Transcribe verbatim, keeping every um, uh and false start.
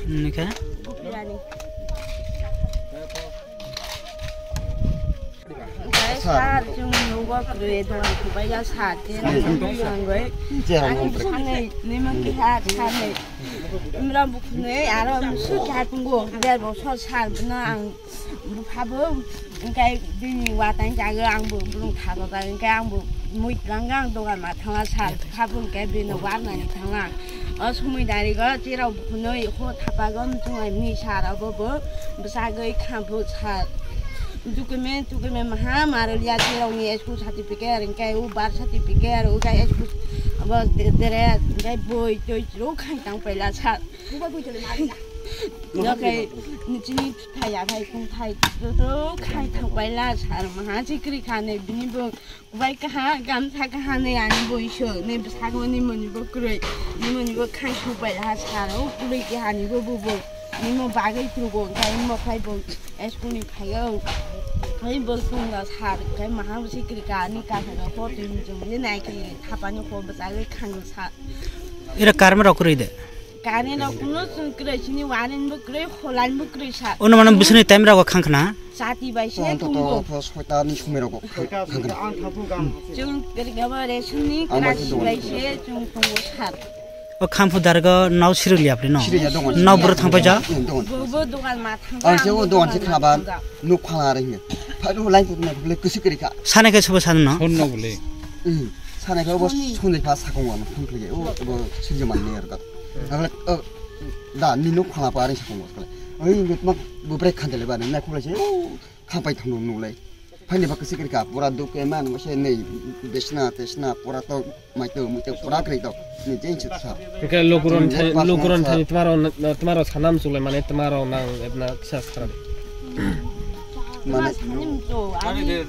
Hwnkhe? Gopirani. Oke, sir, chwng nugo kwrwi dong, khwbaila sir, je nangwi. Ani bwskanwi, nima keha sanwi. Imra bukhunwi, aro musu kha tongo, der bosor sir, bono ang Buphabo, hwnkhe bini watang jago, angbo bwrwng thajajak, hwnkhe angbo mui twlangkha, ang dogan ma thangla sir, buphabo hwnkhe bini warnani thangla. O somoi darigo cherao bukhunoi ho thapago muchunglai mani sir, obo bo bwsagwi kha bo sir. Document, document maha marwlia cherao ni school certificate, hwnkhe o birth certificate, o khe school, abo de-, dress, hwnkhe boi toi chwrwk khai tang paila sir. Hwnkhe chini Thai ya thai kung thai tu tu khai thok bai la sir maha chikri kha ne bini bo bai kaha gamsa kaha ne ani bo iso ne bwsakni moni bo kwrwi ni moni bo khai thok bai la sir o kwrwi kaha ni bo bo bo ni mo bagwi kwrwi bo kai mo khai bo school ni phai o khai bo sung la sir kai maha chikri kha ni ka kha ko tu ni jong ni nai kai thapani ko bwsagwi khang sir. Ira karma rok kwrwi de. Kani no kuno chwng kwrwi chini wanin bo kwrwi, kholan bo kwrwi sa. Ono mano bisini time rago khang khna. Sati bai se Tong to tung to to. To soita ni sumai rago khang khna. Chwng kwrwi gabo re sini Ang bai krasi bai se chwng tongo sat. O khamphu dargo nau sirili apli no. Sirili ya dongo. Nau bro thang paja. Dongo. Bo bo dogan ma thang. Ang se o dogan se khaba nuk phala re hine. Phai ro lai putna le kusi kwrwi kha. Sane ke sobo sanu no. Hon no bole. Hmm. Sanaikha bo Soni. Soni pha sakong wano phang khlai o bo siljo man ne erga. Nang le o da ni nuk phala pa ring sakong wano. Oi mit mak bo brek khan dele ba nang na khulai se. Khampai thang nuk lai. Phani ba kasi kri ka pura duk ke man mo se nei besna tesna pura to mai to mu to pura kri to. Ni jeng chit sa. Ke lokuron Jeng thani, pas lokuron man sa. Thani twmaro, twmaro sanam chulai mane twmaro nang ebna kisa sara. Mane Mas hanim to ani